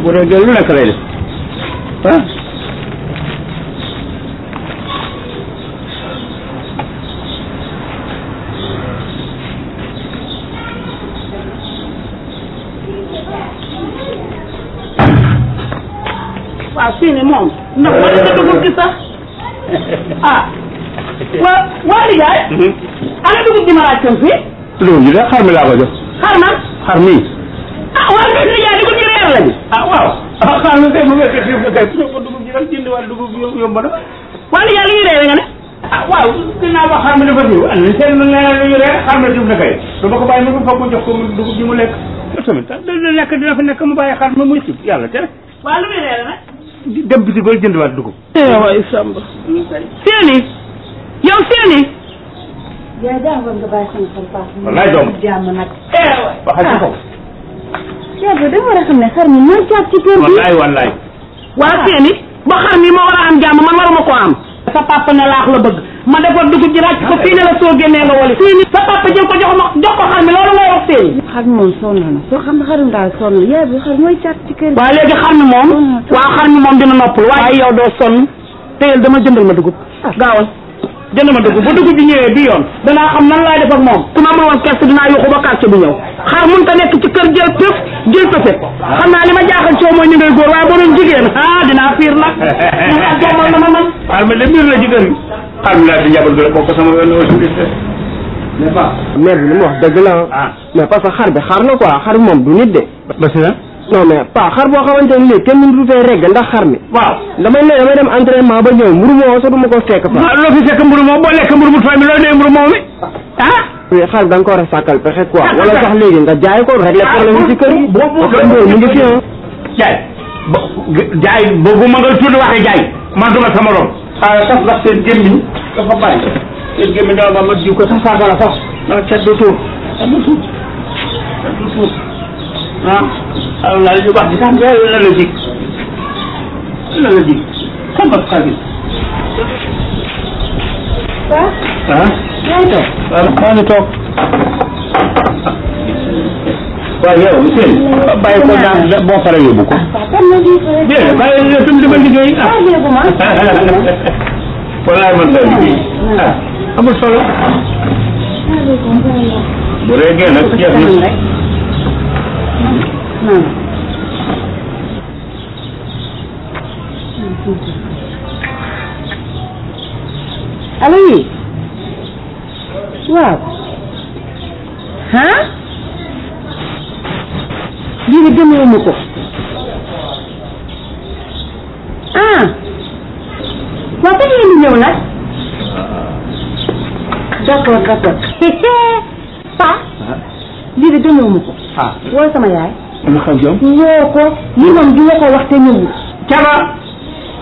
bu dee lu nekk lay def ah. waaw fii nii moom. ndax wala nga dugub gi sax ah. waa Ndiaye. ana dugub ji ma laajtoon fii. dugub ji de xar mi laa ko jox. xar ma. xar mi. ah waaw kay Ndiaye dugub ji reer la ji. ah waaw. ah xar mi kay mu ngi kay dugub ji rek jënd wala dugub yomb na. waa Ndiaye li ñuy reere nga ne. ah waaw dinaa wax xar mi dafa diw ah li seen nee na lu ñu reer xar mi diw na kay. du ma ko bàyyi ma ko foog mu jox ko dugub ji mu lekk. tamit dina nekk dina fa nekk mu bàyyi xar mi muy si yàlla tere. waaw lu muy reere nag. dem biti ba jëndiwaat dugub. waay Samba. Séni yow Séni. yaa jàngoon nga bàyyi sama xel baax. wallaay doom jàmm nag. waxal ci kaw. yaa ngi da war a xam ne xar mi mooy caat ci kër gi. wallaay. waa Séni ba xar mi moo war a am jàmm man waruma koo am. sa papa ne laax la bëgg ma defar dugub ji ràcc ko fii ne la soo génnee nga wali. Séni sa papa jël ko jox ko xar mi loolu ngay wax Séni. xar mi moom sonn na soo xam ne xarum daal sonn na yaa bi xar mooy caat ci kër gi. waaw léegi xar mi moom. waaw xar mi moom dina noppal waaye yow doo sonn téyel dama jëndal ma dugub. gaawal jënd ma dugub bu dugub bi ñëwee bi yoon danaa xam nan laay def ak moom su ma amul woon kese dinaa yuxu ba kàcce bi ñëw xar mun ta nekk ci kër jël pëf jël pëfet xam naa li ma jaaxal coow mooy ñu ngay góor waaye boo doon jigéen dinaa fiir nag jommal na ma man xar mi de mbir la ci kër gi xar mi laa di jabal bi la bokk sama yoon aussi n'est-ce pas mère bi li mu wax dëgg la mais parce que xar bi xar la quoi xar bi moom du nit de ba si na non mais pas xar boo xamante ne léegi kenn mënu fee regg ndax xar mi waaw damay dem entraînement ba ñëw mburu moo sax du ma ko fekk fa loo fi fekk mburu moom boo lekk mburu mu tooy mi looy dee mburu moom mi xar bi da nga ko war a sàkkal pexe quoi wala sax léegi nga jaay ko régler problème ci kër gi mu ngi fi jaay boobu ma nga tudd waxe jaay man duma sama morom tas ndax seen gémmiñ dafa bàyyi seen gémmiñ dama ma jiw ko sax saagala sax ndax cet du tuur Allah li wax di sax la la jig xam nga xar bi maa ngi toog waaw yow seen bàyyi ko daan boo paree yóbbu ko bien bàyyi la tum dama liggéey wallaay man ta liggéey amul solo bu reegee nag jeex na allo yi waaw lii de gëmee ma ko waaw kañ ngeen di ñëw nag d'accord pa lii de gëmee ma ko woo sama yaay lu xew jom woo ko lii moom du ma ko wax te ñëwul caba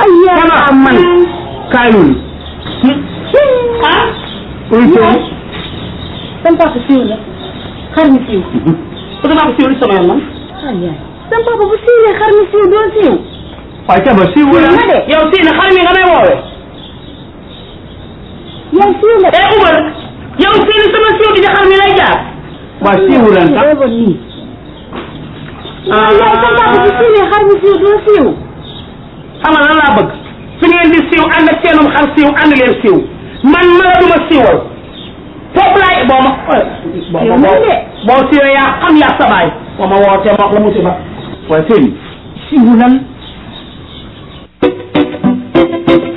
ay yaa man kaay loolu sama papa siiw la xar mi siiw su dama ko siiw li sama yoon man yaay sama papa bu siiwee xar mi siiw doo siiw waaye caba siiw la yow sii na xar mi nga may woowee yow siiw nga Umar yow sii ni sama siiw di xar mi lay jaar waaw siiwu ren sax yaay sama papa bu siiwee xar mi siiw doo siiw xam nga lan laa bëgg fi ngeen di siiw ànd ak seenum xar siiw ànd leen siiw man ma la duma siiwal foofu laay boo siiwee yaa xam yaa sabaay boo ma wootee ma wax la musiba waaye seen siiwu lan